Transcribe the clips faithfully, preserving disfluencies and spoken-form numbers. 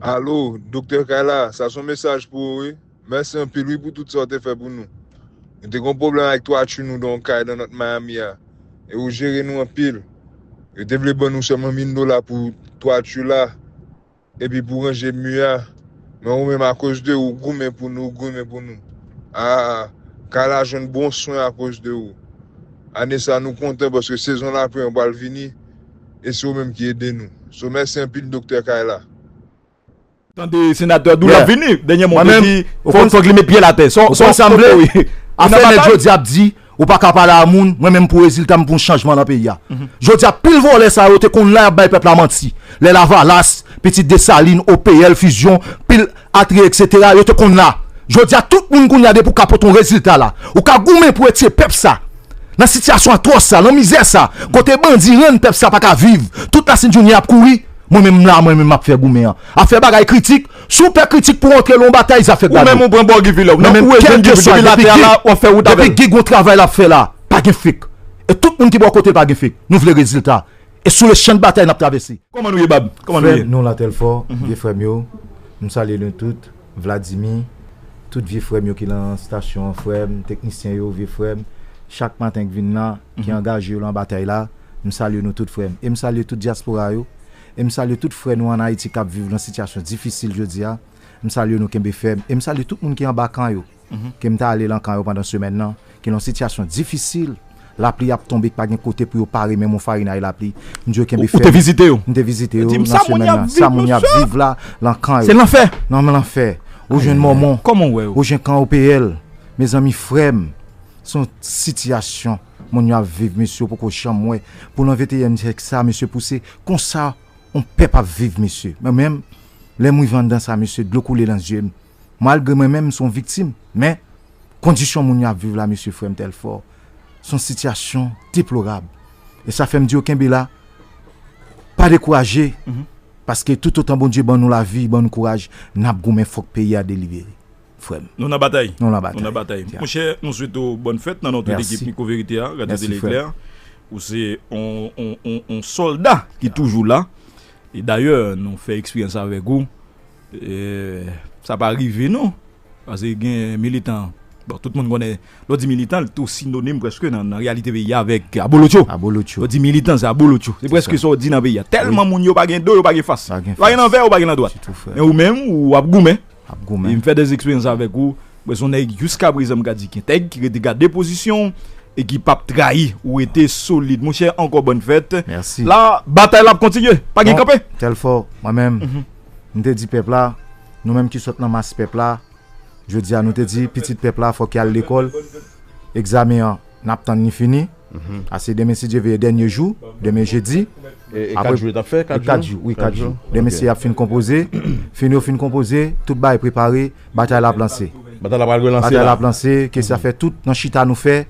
Alo, Doktè Kayla, sa se yon mesaj pou ou, wi. Mèsi anpil, wi, pou tout sa w te fè pou nou. Nou te gen yon pwoblèm avèk twati nou nan yon kay nan Nòt Miami a. E ou jere nou anpil. Yo te vle ban nou sèlman mil dola pou twati la, epi pou ranje mi a. Men ou menm, akoz de ou, goumen pou nou, goumen pou nou. A, kay la jwenn bon swen akoz de ou. Ane sa, nou kontan paske sezon lapli an pral vini, e se ou menm ki ede nou. So, mèsi anpil, Doktè Kayla. Tande senatè Doula ap vini. Dènyèman, ou te di fòk, fòk li met pye l atè. Sa w sanble? Afè nèg jodi ap di, ou pa ka pale a moun, mwen menm pou rezilta m, pou yon chanjman nan peyi a. Jodi a, pil vòlè sa yo te konn la, y ap bay pèp la manti. Lè Lavalas, Pitit Desalin, O P L, Fusion, pil Atri, etsetera, yo te konn la. Jodi a, tout moun kounye a, depi w ka pote yon rezilta la, ou ka goumen pou retire pèp sa nan sitiyasyon atwòs sa, nan mizè sa, kote bandi rann pèp sa pa ka viv, tout Nasyon Zini ap kouri, mwen menm m la, mwen menm m ap fè goumen an. Afè bagay kritik, si w pè kritik pou w antre nan yon batay, zafè gado. Ou menm ou pran bò Guy Philippe. Mwen menm, kèlkeswa, depi Guy, depi Guy gon travay l ap fè la, pa gen fake. E tout moun ki bò kote l pa gen fake. Nou vle rezilta. E sou le chan de batay n ap travèse. Kòman nou ye, Bab? Kòman nou ye? Frè m, nou la, Tèlfò, vye frè m yo, m salye nou tout, Vladimir, tout vye frè m yo ki nan estasyon an, frè m, teknisyen yo, vye frè m, chak maten k vin la, ki angaje yo nan batay la, m salye nou tout, frè m. E m salye tout dyaspora yo, e m salye tout frè nou ann Ayiti k ap viv nan sitiyasyon difisil jodi a. M salye nou, kenbe fèm. E m salye tout moun ki anba kan yo, ke m ta ale lan kan yo pandan semèn nan, ki nan yon sitiyasyon difisil. Lapli ap tonbe, pa gen kote pou yo pare, menm yon farinay lapli. M di yo kenbe fèm. Ou te vizite yo? M te vizite yo nan semèn nan. Sa moun y ap viv la, lan kan yo. Se lanfè. Nan lanfè. Ou jwenn Mòmon. Kòman w wè yo? Ou jwenn kan O P L. Mezanmi, frè m, se yon sitiyasyon moun yo ap viv, mesye, ou poko janm wè. Pou nan venteyenyèm syèk sa, mesye, pou se konsa yon pèp ap viv, mesye. Mwen menm, lè m rive anndan sa, mesye, dlo koule nan zye m. Malgre mwen menm, m se yon viktim, men kondisyon moun yo ap viv la, mesye, frè m, Tèlfò, se yon sitiyasyon deplorab. E sa fè m di yo kenbe la, pa dekouraje, paske toutotan Bondye ban nou lavi, ban nou kouraj, n ap goumen, fòk peyi a delibere, frè m. Nou nan batay. Nou nan batay. Nou nan batay. Monchè, nou swete w bòn fèt nan non tout ekip Micro Verite a, Radyo Tele Eklè. Ou se yon, yon, yon, yon sòlda ki toujou la. E dayè, nou fè eksperyans avèk ou. E, sa pa rive, non. Paske gen militan. Bon, tout moun konnen, lè w di militan, li tou sinonim prèske nan, nan reyalite peyi a avèk abolotcho. Abolotcho. Lè w di militan, se abolotcho. Se prèske sa w di nan peyi a. Tèlman moun yo pa gen do, yo pa gen fas. Pa gen fas. Yo pa gen nan vè, yo pa gen nan dwat. Men ou menm, ou ap goumen. Ap goumen. E m fè dè eksperyans avèk ou. Mwen se yon nèg jiska prezan m ka di ki entèg, ki rete gade pozisyon w e ki p ap trayi. Ou rete solid. Monchè, ankò bòn fèt. Mèsi. La, batay la ap kontinye. Pa gen kanpe. Tèlfò, mwen menm, m te di pèp la, nou menm ki sot nan mas pèp la, jodi a nou te di, pitit pèp la, fòk y al lekòl. Egzamen an, n ap tann li fini. Paske demen, si Dye vle, e dènye jou, demen jedi. E, e kat jou yo t ap fè? Kat jou? Wi, kat jou. Demen, si y ap fin konpoze. Fini yo fin konpoze, tout bagay prepare, batay la ap lanse. Batay la pral relanse la. Batay la ap lanse, ke sa fè tout nan chita nou fè,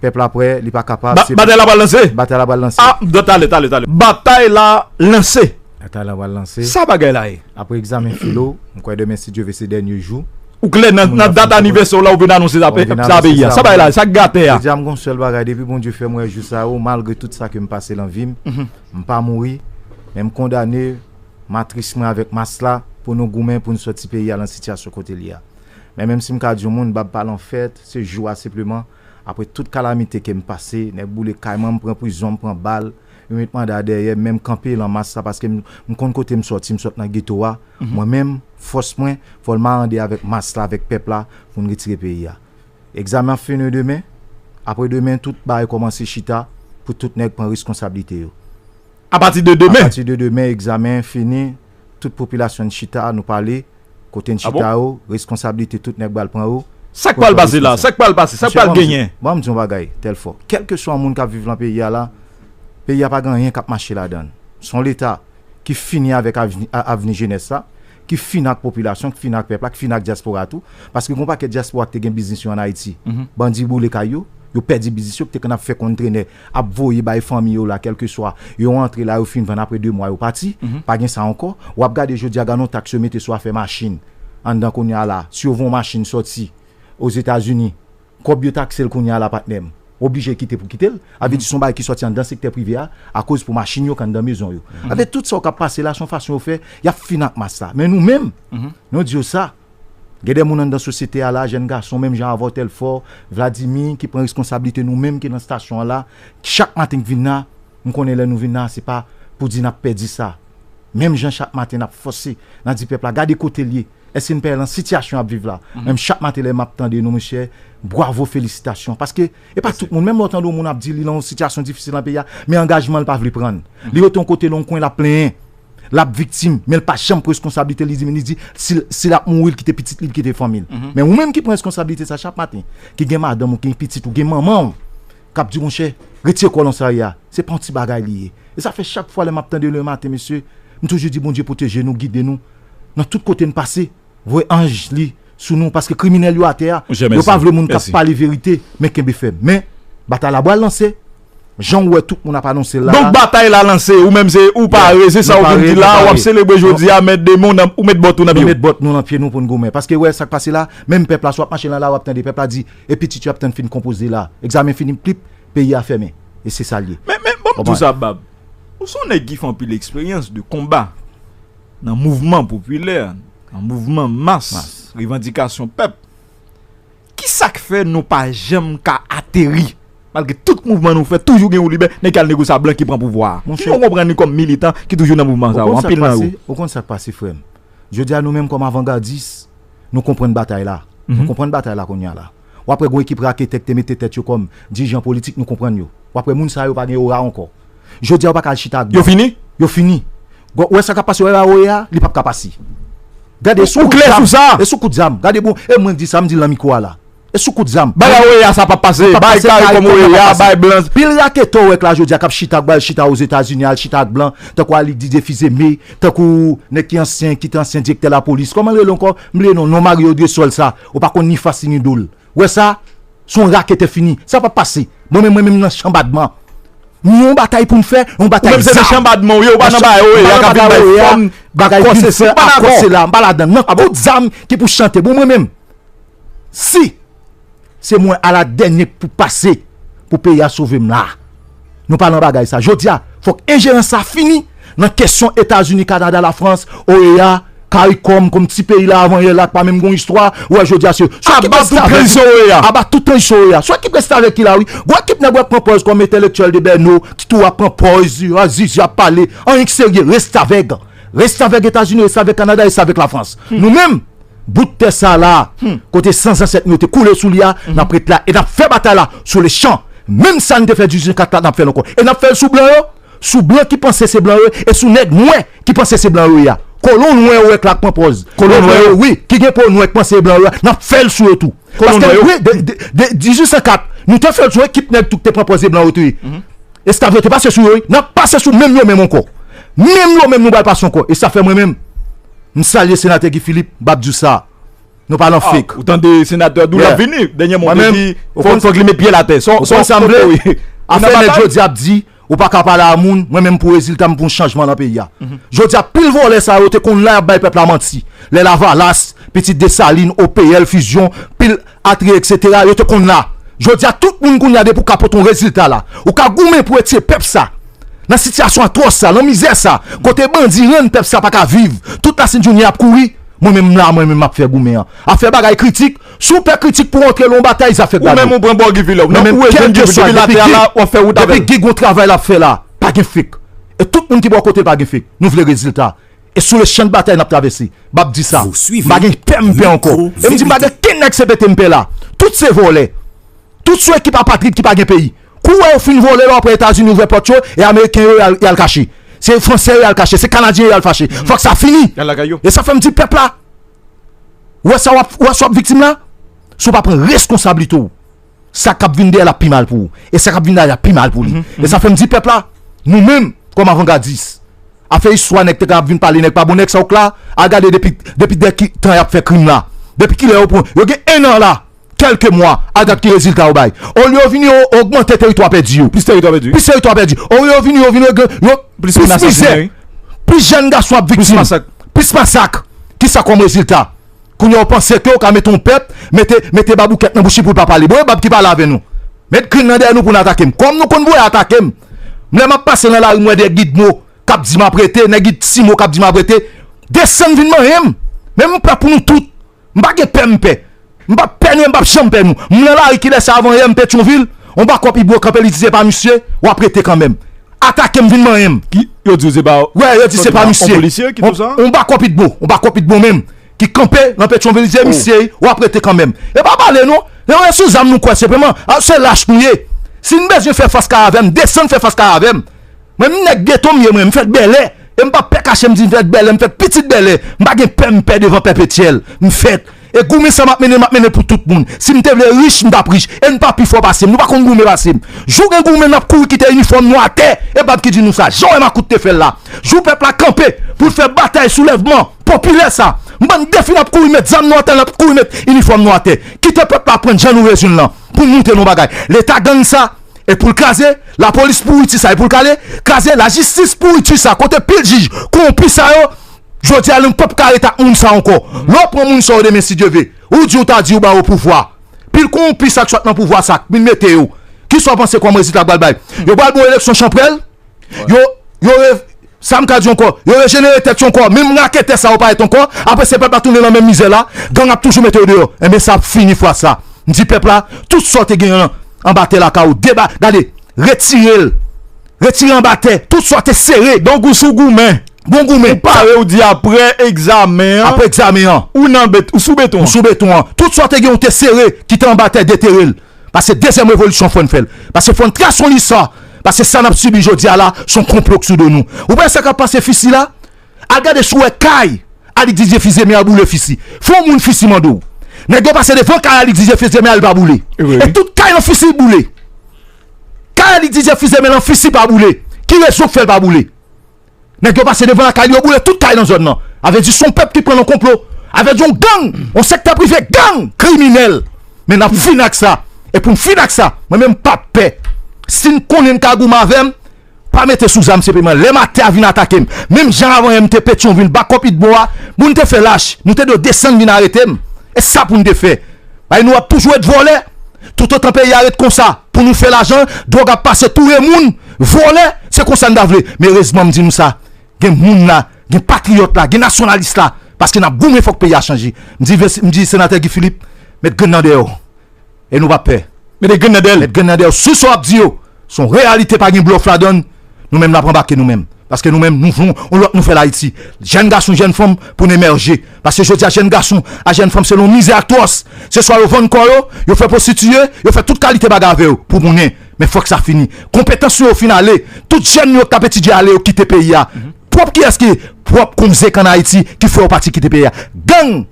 pèp la prè, li pa kapab. Batay la pral lanse? Batay la pral lanse. Ah, talè, talè, talè. Batay la lanse. Batay la pral lanse. Sa bagay la ye? Apre egzamen filo, m kwè demen, si Dye vle, se dènye jou. Ou klè nan, nan dat anivèsè w la, ou vin anonse sa peyi a. Sa bagay la, sa k gate a. Jodi a, m gon sèl bagay, depi Bondye fè m wè jou sa yo, malgre tout sa ke m pase lan vi m, m pa mouri, men m kondane matris mwen avèk mas la pou nou goumen pou n sòti peyi a lan sitiyasyon kote l ye a. Men menm si m ka di yon moun, Bab pa lan fèt, se jou a senpleman, apre tout kalamite ke m pase, nèg boule kay mwen, m pran prizon, m pran bal, yo met manda dèyè m, men m kanpe lan mas la paske m, m konn kote m sòti, m sot nan geto a. Mwen menm, fòs mwen, fò l marande avèk mas la, avèk pèp la, pou n retire peyi a. Egzamen ap fini demen, apre demen, tout bagay kòmanse chita pou tout nèg pran reskonsablite yo. Apati de demen? Apati de demen, egzamen fini, tout popilasyon n chita, nou pale, kote n chita yo, reskonsablite tout nèg pral pran yo. Sa k pral pase la? Sa k pral pase? Sa k pral genyen? Ban m di yon bagay, Tèlfò. Kèlkeswa moun k ap viv lan peyi a la, peyi a pa gen anyen k ap mache ladan l. Se yon leta ki fini avèk avni, a, avni jenès la, ki fini ak popilasyon, ki fini ak pèp la, ki fini ak dyaspora tou. Paske gon pakèt dyaspora ki te gen biznis yo ann Ayiti. Bandi boule kay yo, yo pèdi biznis yo, ki te konn ap fè konn trenè, ap voye bay fanmi yo la, kèlkeswa, yo antre la, yo fin vann apre de mwa, yo pati. Pa gen sa ankò. W ap gade jodi a, gade yon taks yo mete sou afè machin anndan kounye a la. Si yo voye yon machin sòti Ozetazini, kòb yo takse l kounye a la, patnè m. oblije kite pou kite l. Sa vle di se yon bagay ki sòti anndan sektè prive a, akoz pou machin yo k anndan mezon yo. Sa vle di tout sa yo k ap pase la, se yon fason yo fè, y ap fin ak mas la. Men nou menm, nou di yo sa, gen de moun anndan sosyete a la, jèn gason, menm jan avè w, Telfò, Vladimir, ki pran reskonsablite nou menm ki nan estasyon an la, chak maten k vin la, m konnen lè nou vin la, se pa pou di n ap pèdi sa. Menm jan chak maten n ap fòse, n ap di pèp la, gade kote l ye. Èske n pè nan sitiyasyon y ap viv la? Menm chak maten lè m ap tande nou, mesye, bwavo, felisitasyon. Paske e pa tout moun, menm lè w tande yon moun ap di li nan yon sitiyasyon difisil nan peyi a, men angajman l pa vle pran. Li rete yon kote nan yon kwen l ap plenyen. L ap viktim, men l pa janm pran reskonsablite li di, men li di, si, si l ap mouri, l kite pitit li, l kite fanmi l. Men ou menm ki pran reskonsablite sa chak maten, ki gen madanm ou, ki gen pitit ou, gen manman w, k ap di, monchè, retire kò w nan sa w ye a. Se pa yon ti bagay li ye. E sa fè chak fwa lè m ap tande lè maten, mesye, m toujou di Bondye pwoteje nou, gide nou. Nan tout kote n pase, voye anj li sou nou, paske kriminèl yo atè a, yo pa vle moun k ap pale verite, men kenbe fèm. Men, batay la pral lanse, jan w wè tout moun ap anonse l la. Donk batay la lanse, ou menm se ou pare, se sa w vin di la, w ap selebre jodi a, men demen w met bòt ou nan pye w. Nou met bòt nou nan pye nou pou n goumen. Paske wè sa k pase la, menm pèp la, si w ap mache nan lari, w ap tande pèp la di, e pitit yo ap tann fin konpoze la. Egzamen fini, plip, peyi a fèmen. E se sa l ye. Men, men, ban m di w sa, Bab. Ou se yon nèg ki fè anpil eksperyans de konba nan mouvman popilè, nan mouvman mas, revandikasyon pèp. Kisa k fè nou pa janm ka ateri? Malgre tout mouvman nou fè, toujou gen Woulibè, nèg ki al negosye a blan ki pran pouvwa a. Ki nou konprann li kòm militan ki toujou nan mouvman sa yo, anpil nan yo. Ou konn sa k pase, frè m? Jodi a, nou menm kòm avangadis, nou konprann batay la. Nou konprann batay la kounye a la. W ap wè gon ekip raketè ki te mete tèt yo kòm dirijan politik, nou konprann yo. W ap wè moun sa yo pa gen ora ankò. Jodi a, yo pa ka al chita ak blan. Yo fini? Yo fini. Gwo, ou wè sa k ap pase, ou wè la, oye a, li p ap ka pase. Gade, e sou kout zam. Ou klè sou sa? E sou kout zam. Gade bon, e mwen k di sa, m di l nan mikwo a la. E sou kout zam. Bagay oye a, sa p ap pase. Bagay kari kòm oye a, bagay blan. Pil raketè w wè k la jodi a k ap chita, k bay chita Ozetazini, al chita ak blan, tankou Alix Didier Fils-Aimé, tankou nèg ki ansyen, ki te ansyen direktè lapolis. Kòman l rele ankò? M bliye non, non Mario Dresol sa. Ou pa konn ni fas li ni do l. Wè sa? Se yon raketè fini. Sa p ap pase. Mwen menm, mwen menm nan chanbadman. Nou yon batay pou n fè, yon batay zam. Ou menm se nan chanbadman w ye, ou pa nan bagay oye a k ap vin bay fòm, bagay vin fè akò se la, m pa ladan. Nan kout zam ki pou chante. Bon, mwen menm, si se mwen aladènye k pou pase pou peyi a sove m la. Nou pa nan bagay sa. Jodi a, fòk enjerans sa fini nan kesyon Etazini, Kanada, Lafrans, oea, Karikòm, kòm ti peyi la avan yè la, k pa menm gon istwa, ou wè jodi a se. Aba tout tranzisyon oea. Aba tout tranzisyon oea. Sou ekip restavèk ki la, wi. Gon ekip nèg w ap pran pòz kòm entèlektyèl de Bèno, ki tou ap pran pòz, a zizi ap pale, anyen k serye, restavèk. Restavèk Etazini, restavèk Kanada, restavèk Lafrans. Nou menm, bout tè sa la, kote san zansèt nou yo te koule sou li a, n ap ret la e n ap fè batay la sou le chan. Menm sa n te fè dizuit kat la, n ap fè l ankò. E n ap fè l sou blan yo, sou blan ki panse se blan yo, e sou nèg nwè ki panse se blan yo ye a. Kolon nwè yo wè k la k pran pòz. Kolon nwè yo, wi, ki gen po nwè k panse se blan yo a, n ap fè l sou yo tou. Paske, wi, de, de, de dizuit san kat, nou te fè l sou ekip nèg tou k te pran pòz se blan yo te ye. Esklav yo te pase sou yo, wi. N ap pase sou menm yo menm ankò. Menm yo menm nou pral pase ankò. E sa fè mwen menm, m salye senatè Guy Philippe, m ap di w sa. Nou pa nan fake. Ou tande senatè Doula ap vini. Dènyèman, ou te di, fòk, fòk li met pye l atè. Ou konn sa m vle? Afè nèg jodi ap di, ou pa ka pale a moun, mwen menm pou rezilta m pou chanjman nan peyi a. Jodi a, pil vòlè sa yo te konn la, y ap bay pèp la manti. Lè Lavalas, Pitit Desalin, O P L, Fusion, pil Atri, etsetera, yo te konn la. Jodi a, tout moun kounye a depi w ka pote yon rezilta la. Ou ka goumen pou retire pèp sa nan sitiyasyon atwòs sa, nan mizè sa, kote bandi rann pèp sa pa ka viv. Tout lasent jounen y ap kouri. Mwen menm m la, mwen menm m ap fè goumen an. Afè bagay kritik, si w pè kritik pou w antre nan yon batay, zafè gade. Ou menm ou pran bò Guy Philippe. Non, ou e Guy depi latè a la, w ap fè wout avè l. Depi Guy gon travay l ap fè la, pa gen fake. E tout moun ki bò kote l pa gen fake. Nou vle rezilta. E sou le chan de batay n ap travèse. M ap di sa. M pa gen pè, m pè ankò. E m di m pa gen kenn nèg C P T m pè la. Tout se vòlè. Tout se ekip apatrid ki pa gen peyi. Kou w wè yo fin vòlè la, apre Etazini ouvè pòt yo, e Ameriken yo y al, y al kache. Se Fransè yo y al kache, se Kanadyen yo y al fache. Fòk sa fini. Y al lakay yo. E sa fè m di pèp la, ou wè sa w ap, ou wè sa w ap viktim la, si w pa pran reskonsablite w, sa k ap vin dèyè l ap pi mal pou ou. E sa k ap vin dèyè l ap pi mal pou li. E sa fè m di pèp la, nou menm, kòm avangadis, afè istwa nèg te ka ap vin pale, nèg pa bon, nèg sa w k la, al gade depi, depi de ki tan y ap fè krim la. Depi kilè yo pran, yo gen en an la, kèlke mwa, al gad ki rezilta yo bay. Olye yo vini, yo ogmante teritwa pèdi yo. Plis teritwa pèdi. Plis teritwa pèdi. Olye yo vini, yo vini, yo gen, yo, plis mizè. Plis jèn gason ap viktim. Plis masak. Plis masak. Kisa kòm rezilta? Kounye a, w panse ke w ka mete yon pèp, mete, mete baboukèt nan bouch li pou l pa pale. Bon, e bab ki pale avè nou. Met grenn nan dèyè nou pou n atake m. Kòm nou konn voye atake m. M lè m ap pase nan lari, m wè de gidmo k ap di m ap rete, nèg Simo k ap di m ap rete. Desann vin manyen m. Men m pè pou nou tout. M pa gen pè, m pè. M p ap pè nou e m p ap janm pè nou. M nan lari kilès avanyè m Petyonvil. On bakòp Ibro kanpe, li di se pa misye, w ap rete kanmenm. Atake m, vin manyen m. Ki, yo di w se pa Wè, yo di se pa misye. On polisye ki di w sa? On bakòp Ibro, on bakòp Ibro menm. Ki kanpe nan Petyonvil, li di e misye, w ap rete kanmenm. E pa pale non. Lè w wè sou zam nou kwè se peman. A, se lach nou ye. Si n bezwen fè fas kay avè m, desann fè fas kay avè m. Mwen, m nèg geto m ye mwen, m fèt bèlè. E m p ap pè kache m di m fèt bèlè, m fèt pitit bèlè. M pa gen pè, m pè devan pèpetyèl. M fèt. E goumen sa m ap mennen, m ap mennen pou tout moun. Si m te vle rich, m t ap rich. E n pa pi fò pase m. Nou pa konn goumen pase m. Jou gen goumen, n ap kouri kite inifòm nou atè. E bab ki di nou sa. Jan w wè makout te fè l la. Jou pèp la kanpe pou l fè batay soulèvman popilè sa. M bann defi n ap kouri met zam nou atè, n ap kouri met inifòm nou atè. Kite pèp la aprann jan nou rezon l lan. Pou n montre nou bagay. Leta gang sa, e pou l kraze, lapolis pouriti sa e pou l kale, kraze, lajistis pouriti sa kote pil jij kowonpi sa yo, jodi a nou p ap ka rete ak moun sa ankò. Lè w pran moun sa yo demen si Dye ve, ou di w ta di w ba yo pouvwa. Pil kowonpi sa k sot nan pouvwa sa k vin mete yo. Kisa w panse kòm rezilta pral bay? Yo pral ba w eleksyon chanpwèl? Yo, yo re, sa m ka di ankò, yo rejenere tèt yo ankò, menm raketè sa yo parèt ankò, apre se pèp la tounen nan menm mizè la, gang ap toujou mete yo deyò. Enben sa ap fini fwa sa. M di pèp la, tout sa w te genyen anba tè lakay ou, deba, gade, retire l. Retire anba tè, tout sa w te sere. Donk ou sou goumen. Bon goumen. Ou pare ou di apre egzamen an. Apre egzamen an. Ou nan bet, ou sou beton an. Ou sou beton an. Tout sa w te gen ou te sere, ki te anba tè, detere l. Paske dezyèm revolisyon fò n fè l. Paske fò n trase yon listwa. Paske sa n ap sibi jodi a la, se yon konplo k sou do nou. Ou pa wè sa k ap pase Fisi la? Al gade si w wè kay Alix Didier Fils-Aimé a boule Fisi. Fè yon moun Fisi mande w. Nèg yo pase devan kay Alix Didier Fils-Aimé a, li pa boule. E tout kay nan Fisi boule. Kay Alix Didier Fils-Aimé nan Fisi pa boule. Ki rezon k fè l pa boule? Nèg yo pase devan lakay li, yo boule tout kay nan zòn nan. Avè di se yon pèp ki pran nan konplo. Avè di yon gang, yon sektè prive gang, kriminèl. Men n ap fini ak sa. E pou n fini ak sa, mwen menm m p ap pè. Si n konnen n ka goumen avè m, pa mete sou zam senpleman. Lè m atè a vin atake m. Menm jan avanyè m te Petyonvil, bakòp Idmo a, moun te fè lach. Nou te dwe desann vin arete m. E sa pou n te fè. Bay nou ap toujou ret vòlè. Toutotan peyi a ret konsa, pou nou fè lajan, dwòg ap pase, touye moun, vòlè, se konsa n ta vle. Men erezman, m di nou sa, gen moun la, gen patriyòt la, gen nasyonalis la, paske n ap goumen, fòk peyi a chanje. M di, m di senatè Guy Philippe, met grenn nan dèyè w. E nou p ap pè. Mete grenn nan dèyè l. Met grenn nan dèyè w. Sou sa w ap di yo, se yon reyalite, pa gen blòf ladan l. Nou menm n ap anbake nou menm. Paske nou menm, nou vle yon lòt nouvèl Ayiti. Jèn gason, jèn fanm, pou n emèje. Paske jodi a, jèn gason a jèn fanm, se yon mizè atwòs. Se swa yo vann kò yo, yo fè pwostitiye, yo fè tout kalite bagay avè yo, pou monnen. Men fòk sa fini. Konpetans yo fin ale. Tout jèn yo k ap etidye ale, yo kite peyi a. Pwòp kiyès ki pwòp konzek ann Ayiti ki fè yo pati kite peyi a? Gang,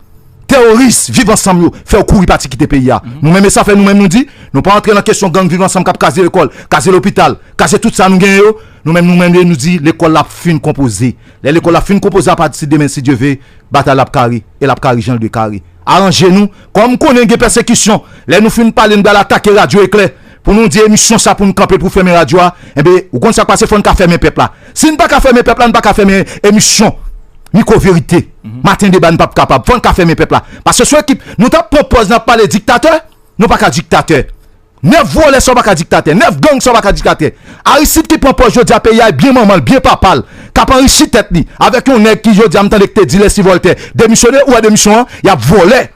teworis, Viv Ansanm yo fè yo kouri pati kite peyi a. Nou menm, e sa fè nou menm nou di, nou pa antre nan kesyon gang Viv Ansanm k ap kraze lekòl, kraze lopital, kraze tout sa nou genyen yo. Nou menm, nou menm nou di lekòl la ap fin konpoze. Lè lekòl la fin konpoze apati demen, si Dye ve, batay la ap kare, e l ap kare jan l dwe kare. Aranje nou, kòm m konnen gen pèsekisyon, lè nou fin pale, n pral atake Radyo Eklè, pou nou di emisyon sa pou n kanpe l pou fèmen radyo a, enben, ou konn sa k pase, fò n ka fèmen pèp la. Si n pa ka fèmen pèp la, n pa ka fèmen emisyon Mikwo Verite. Maten Deba, n p ap kapab. Fò n ka fèmen pèp la. Paske sou ekip, nou t ap pran pòz, n ap pale diktatè, nou pa ka diktatè. Nèf vòlè sa w pa ka diktatè. Nèf gang sa w pa ka diktatè. Aristide ki pran pòz jodi a peyi a, e byen manman l, byen papa l, k ap anrichi tèt li, avèk yon nèg ki jodi a m tande k te di Leslie Voltaire demisyone, ou wè demisyon an, y ap vòlè.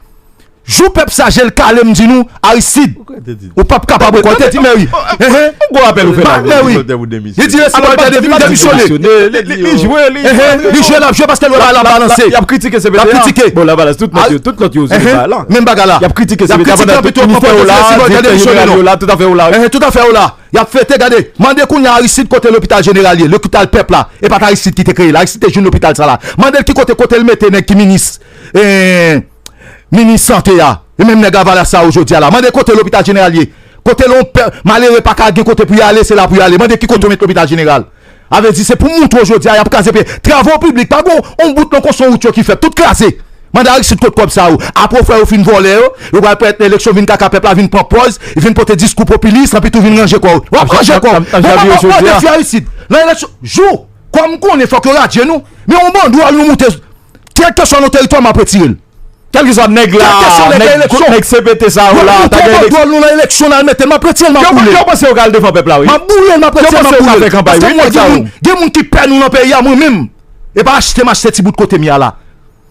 Jou pèp sa je l kale, m di nou, Aristide, ou p ap kapab ankò. Te di Mary. Enhen. Gwo rapèl ou fè la. Mary. Li di Leslie Voltaire demisyone. Li jwe, li jwe, l ap jwe paske l wè Lavalas balanse. Y ap kritike C P T a. Y ap kritike. Bon, Lavalas, tout lòt yo, tout lòt yo, se pa la. Menm bagay la. Y ap kritike C P T a pandan tout ministè yo la, direktè jeneral yo la, tout afè yo la. Enhen, tout afè yo la. Y ap fete, gade. Mande kounye a Aristide kote lopital jeneral ye, lopital pèp la. E pa t Aristide ki te kreye l. Aristide te jwenn lopital sa la. Mande l ki kote, kote l mete nèg ki minis, eh, minis sante a. E menm nèg Lavalas sa yo jodi a la. Mande kote lopital jeneral ye. Kote lè yon pè-, malere pa ka gen kote pou y ale, se la pou y ale. Mande ki kote yo met lopital jeneral. A vle di, se pou montre w jodi a, y ap kraze peyi. Travo piblik, pa gon, on bout nan konson wout yo ki fèt. Tout kraze. Mande Aristide kot kòb sa yo. Apre w fè yo fin vòlè yo, yo pral pèt eleksyon, vin kaka pèp la, vin pran pòz, vin pote diskou popilis, anpi tou vin ranje kò yo. W ap ranje kò w. N ap, n ap, n ap, n ap defi Aristide. Nan eleksyon, jou, kòm m konnen, fòk yo radye nou. Men yon bandwòl nou moute, kèlkeswa nan teritwa, m ap retire l. Kèlkeswa nèg la, nèg, nèg C P T sa yo la, ta gen eleksyon. Yo pran bandwòl nou nan eleksyon, n al mete l, m ap retire l, m ap boule. Yo panse yo ka al devan pèp la, wi. M ap boule l, m ap retire l, m ap boule. Yo panse yo ka fè kanpay, wi, nèg sa yo. Gen moun ki pè nou nan peyi a, mwen menm. E pa achte m achte ti bout kote m ye a la.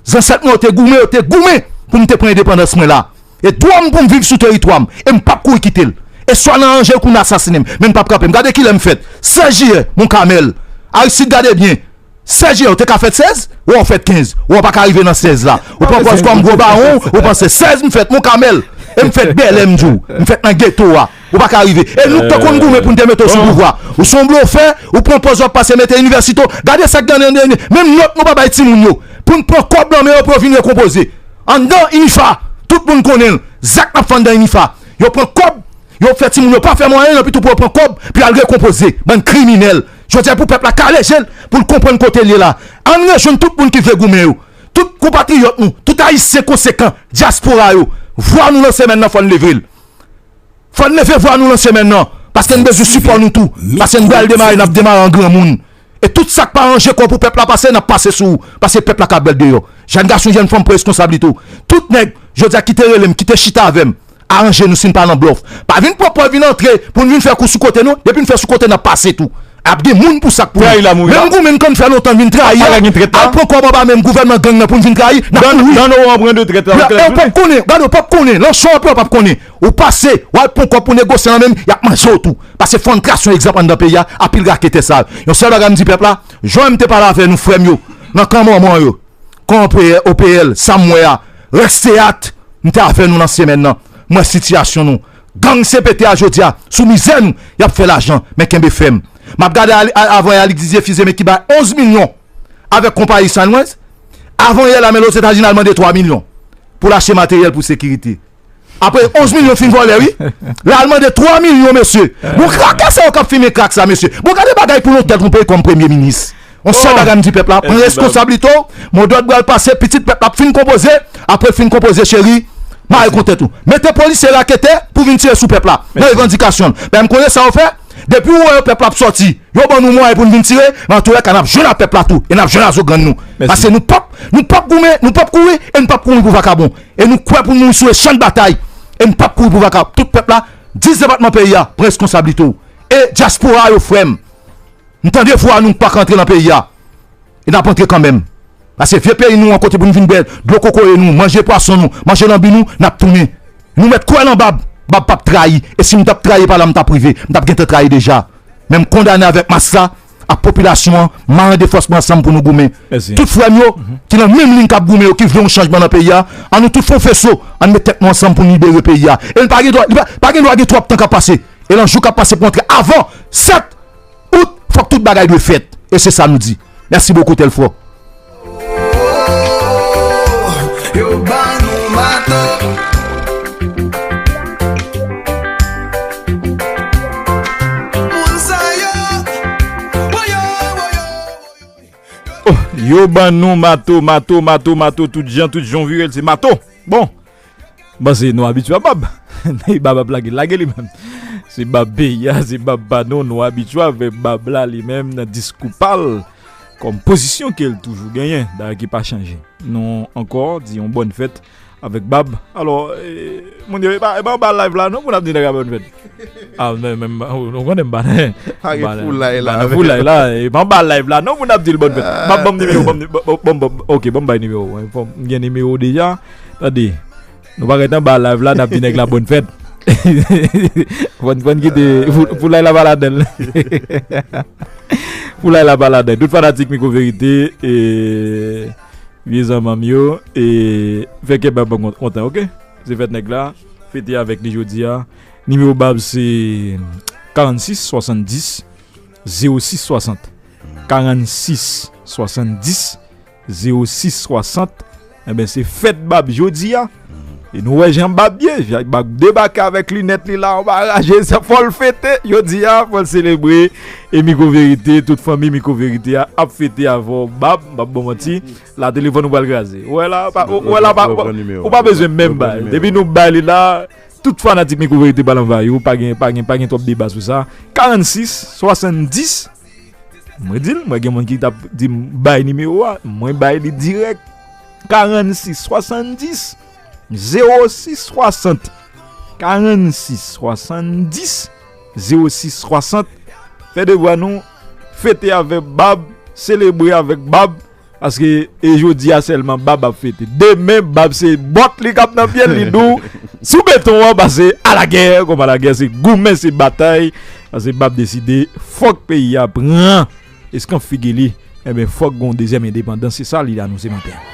Zansèt mwen yo te goumen, yo te goumen pou m te pran endepandans mwen la. E dwa m pou m viv sou teritwa m. E m p ap kouri kite l. E swa nan ranje l kou nan asasinen m, men n p ap kanpe m. Gade kilè m fèt. Sèz jiyè, Mont Carmel. Aristide, gade byen. Sèz jiyè, ou te ka fèt sèz, ou w fèt kenz. Ou w pa ka rive nan sèz la. Ou pran pòz kòm gwo bawon, ou panse sèz m fèt Mont Carmel. E m fèt bèlè, m di w. M fèt nan geto a. Ou pa ka rive. E nou k te konn goumen pou n te mete w sou pouvwa. Ou se yon blofè, ou pran pòz w ap pase mete inivèsite w. Gade sa k gen nan, nan, nan, menm nòt nou pa bay timoun yo. Pou n pran kòb nan men yo pou yo vin rekonpoze. Anndan inifa, tout moun konnen l. Zak n ap fè anndan inifa. Yo pran kòb, yo fè timoun yo pa fè mwayen, anpi tou pou yo pran kòb, pou y al rekonpoze. Bann kriminèl. Jodi a pou pèp la kale je l, pou l konprann kote l ye la. Ann rejwenn tout moun ki vle goumen yo. Tout konpatriyòt nou, tout ayisyen konsekan, dyaspora yo. Vwa nou nan semèn nan fò n leve l. Fò n leve vwa nou nan semèn nan, paske n bezwen sipò nou tou. Paske n pral demare, n ap demare an granmoun. E tout sa k pa ranje kò pou pèp la pase, n ap pase sou ou. Paske pèp la ka bèl deyò. Jèn gason, jèn fanm, pran reskonsablite w. Tout nèg, jodi a, ki te rele m, ki te chita avè m, aranje nou si n pa nan blòf. Pa vin pran pòv vin antre pou n vin fè kou sou kote nou. Depi n fè sou kote, n ap pase tou. Ap gen moun pou sa k pou nou. Menm goumen n konn fè lontan n vin trayi a. Al pran kòb anba men gouvènman gang nan pou n vin trayi. N ap kouri. Ou p ap konnen. Gade, ou p ap konnen. Lanchon an pran, ou p ap konnen. Ou pase, w al pran kòb pou negosye nan men m, y ap manje w tou. Paske fò n trase yon egzanp anndan peyi a, a pil raketè sa yo. Yon sèl bagay m di pèp la, jan m te pale avè nou, frè m yo, nan kan mòmon yo, kan O P L, O P L, sa m wè a, rès teyat, m te avè nou nan semèn nan. M wè sitiyasyon nou. Gang C P T a jodi a, sou mizè nou, y ap fè lajan, men kenbe fèm. M ap gade al-, a-, avan yè a, Luc Didier Fils-Aimé ki bay onz milyon avèk konpayi Sunrise. Avan yè la, men Lòzetazini al mande twa milyon pou l achte materyèl pou sekirite. Apre onz milyon fin vòlè, wi. L al mande twa milyon, mesye. Bon, krakè sa yo k ap fimen krak sa, mesye. Bon, gade bagay pou l yon tèt yon peyi kòm premye minis. Yon sèl bagay m di pèp la, pran reskonsablite w, modòd pral pase, pitit pèp la ap fin konpoze, apre l fin konpoze, cheri, mare kont tèt ou. Mete polisye raketè pou vin tire sou pèp la, nan revandikasyon l. Men m konnen sa yo fè, depi ou wè yo pèp la ap sòti, yo ban nou mwayen pou n vin tire, men antoulèka n ap jwenn ak pèp la tou, e n ap jwenn ak zo grann nou. Paske nou p ap, nou p ap goumen, nou p ap kouri, e n p ap kouri pou vakabon. E nou kwè pou n mouri sou echan batay. E n p ap kouri pou vakabon. Tout pèp la, dis depatman peyi a, pran reskonsablite w. E dyaspora yo, frè m, m tande vwa nou k pa ka antre nan peyi a. E n ap antre kanmenm. Paske vye peyi nou an, kote pou n vin bwè dlo kokoye nou, manje pwason nou, manje lanbi nou, n ap tounen. Nou mèt kwè nan Bab, Bab p ap trayi. E si m t ap trayi, e pa la m t ap rive, m t ap gentan trayi deja. Men m kondane avèk mas la, ak popilasyon an, mare de fòs nou ansanm pou nou goumen. Tout frè m yo, ki nan menm liy k ap goumen yo, ki vle yon chanjman nan peyi a, ann nou tout fè yon feso, ann met tèt nou ansanm pou n libere peyi a. E n pa gen dwa, li pa, pa gen dwa gen twòp tan k ap pase. E nan jou k ap pase pou antre avan sèt out, fòk tout bagay dwe fèt. E se sa nou di. Merci beaucoup, Telfort. Yo ban nou mato. Moun sa yo. Woyo, woyo, woyo. Oh, yo ban nou mato, mato, mato, mato, tout jan, tout jan w vire l, se mato. Bon. Bon, se nou abitye a Bab. Bab ap lage, lage li menm. Se Bab peyi a, se Bab pa nou, nou abitye avèk Bab la li menm nan diskou pa l, kòm pozisyon ke l toujou genyen, dayè ki pa chanje. Nou ankò di yon bòn fèt avèk Bab. Alò, eh, moun yo, e pa, e pa anba live la non pou n ap di nèg la bòn fèt. Ah, men, men, ou, ou konnen m pa nan, pa gen foulay la, foulay la, e pa anba live la non pou n ap di l bòn fèt. Bab, ban m nimewo, ban m ni-, ban, ban, ban, ban, ok, ban m bay nimewo. Fò m gen nimewo deja. Tande. Nou pa ret anba live la, n ap di nèg la bòn fèt. Fò n, fò n kite, fou-, foulay la pa ladan l. Foulay la pa ladan l. Tout fanatik Mikwo Verite, e, vye zanmanm yo, e, fè kè Bab kontan, ok? Se fèt nèg la, fete avèk li jodi a. Nimewo Bab se karannsis swasanndis zewo sis swasant. Karannsis swasanndis zewo sis swasant. Enben, se fèt Bab jodi a. E nou wè jan Bab ye. Bab debake avèk linèt li la, anba raje, sa fò l fete. Jodi a, fò l selebre. E Mikwo Verite, tout fanmi Mikwo Verite a ap fete avè w, Bab, m p ap ba w manti. La, telefòn ou pral kraze. Ou wè la, pa, ou wè la, pa, ou pa bezwen menm bay. Depi nou bay li la, tout fanatik Mikwo Verite pral anvayi w. Pa gen, pa gen, pa gen twòp deba sou sa. Karannsis swasanndis. Mwen di l, mwen gen moun ki t ap di m bay nimewo a, mwen bay li dirèk. karannsis swasanndis zewo sis swasant. Karannsis swasanndis zewo sis swasant. Fè devwa nou, fete avèk bab, selebre avèk bab, paske e jodi a sèlman bab ap fete. Demen, bab se bòt li k ap nan pye l, li di w, sou beton an, pase alagè, kòm alagè, se goumen, se batay, paske bab deside, fòk peyi a pran eskanp figi li, enben, fòk gon dezyèm endepandans, se sa li anonse maten an.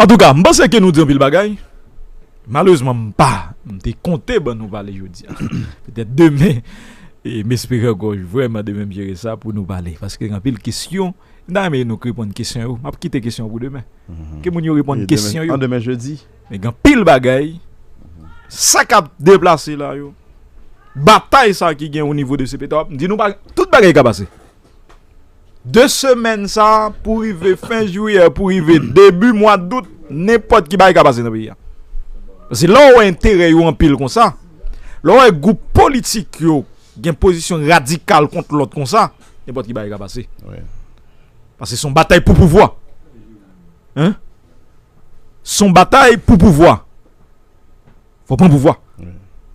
Antouka, m panse ke nou di anpil bagay. Malerezman, m pa. M te konte ban nou pale jodi a. Petèt demen, e m espere ankò vrèman demen m jere sa pou nou pale. Paske gen anpil kesyon. M ta renmen nou reponn kesyon yo. M ap kite kesyon yo pou demen. Ke moun yo reponn kesyon yo. An demen jedi. Men gen anpil bagay. Sa k ap deplase la yo. Batay sa ki gen o nivo de C P T, m di nou pa, tout bagay ka pase. De semèn sa, pou rive fen jiyè, pou rive debi mwa dout, nenpòt ki bagay ka pase nan peyi a. Paske lè w wè enterè yo anpil konsa, lè w wè gwoup politik yo gen pozisyon radikal kont lòt konsa, nenpòt ki bagay ka pase. Paske se yon batay pou pouvwa. Hein? Se yon batay pou pouvwa. Fò pran pouvwa.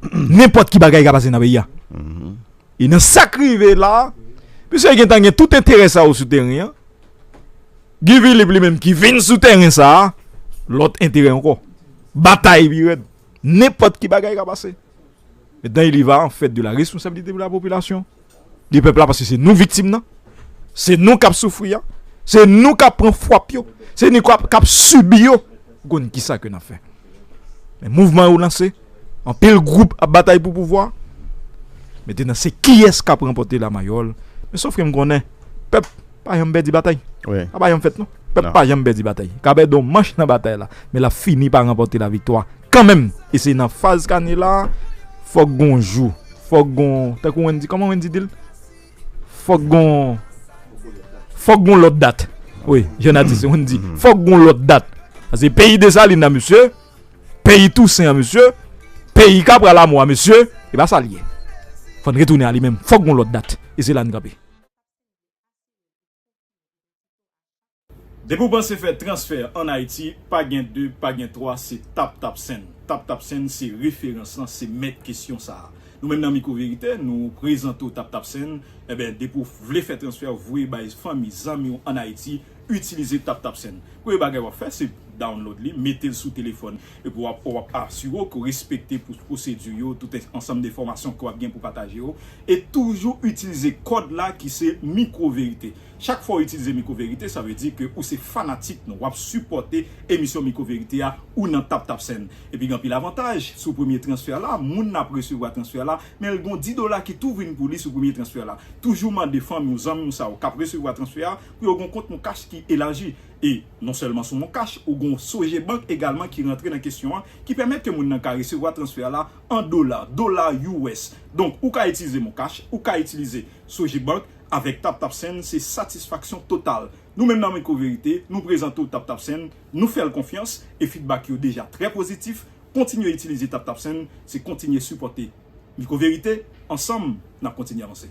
Nenpòt ki bagay ka pase nan peyi a. E nan sa k rive la, misye gentan gen tout enterè sa yo sou teren an. Guy Philippe li menm ki vin sou teren sa a, lòt enterè ankò. Batay pi rèd. Nenpòt ki bagay ka pase. Maintenant, il y va en fait de la responsabilité de la population. Di pèp la, paske se nou viktim nan. Se nou k ap soufri a. Se nou k ap pran fwap yo. Se nou k ap, k ap sibi yo. Ou konn kisa ke n ap fè. Men mouvman yo lanse. Anpil gwoup ap batay pou pouvwa. Maintenant, se kiyès k ap ranpòte lamayòl. Men sof ke m konnen, pèp pa janm pèdi batay. Sa pa janm fèt non. Pèp pa janm pèdi batay. Ka pèdi yon manch nan batay la, men l ap fini pa ranpòte laviktwa kanmenm. E se nan faz k ane la, fòk gon jou, fòk gon, tankou Wendy, kòman Wendy di l? Fòk gon, fòk gon lòt dat. Wi, jan n a di, se Wendy. Fòk gon lòt dat. Paske peyi Desalin nan, mesye, peyi Tousen an, mesye, peyi Kapral Amo a, mesye, e pa sa l ye. Fò n retounen a li menm. Fòk gon lòt dat. E se la n kanpe. Depi w panse fè transfè ann Ayiti, pa gen de, pa gen twa, se TapTapSend. TapTapSend se referans lan, se mèt kesyon sa a. Nou menm nan Micro Verite, nou prezante w TapTapSend. Enben, depi w vle fè transfè, voye bay fanmi, zanmi w ann Ayiti, itilize TapTapSend. Premye bagay w ap fè, se download li, mete l sou telefòn. Epi w ap, w ap asire w ke w respekte pou pwosedi yo, tout ansanm de enfòmasyon ke w ap gen pou pataje yo. E toujou itilize kòd la ki se Micro Verite. Chak fwa w itilize Micro Verite, sa vle di ke ou se fanatik nou, w ap sipòte emisyon Micro Verite a, ou nan TapTapSend. Epi gen anpil avantaj, sou premye transfè la, moun nan ap resevwa transfè la, men l gon dis dola ki tou vin pou li sou premye transfè la. Toujou mande fanmi w, zanmi w sa yo k ap resevwa transfè a, pou yo gon kont MonCash ki elaji. E non sèlman sou MonCash, ou gon Sogebank egalman ki rantre nan kesyon an, ki pèmèt ke moun nan ka resevwa transfè la an dola, dola U S. Donk, ou ka itilize MonCash, ou ka itilize Sogebank, avèk TapTapSend, se satisfaksyon total. Nou menm nan Micro Verite, nou prezante w TapTapSend, nou fè l konfyans, e feedback yo deja trè pozitif. Kontinye itilize TapTapSend, se kontinye sipòte Micro Verite, ansanm, n ap kontinye avanse.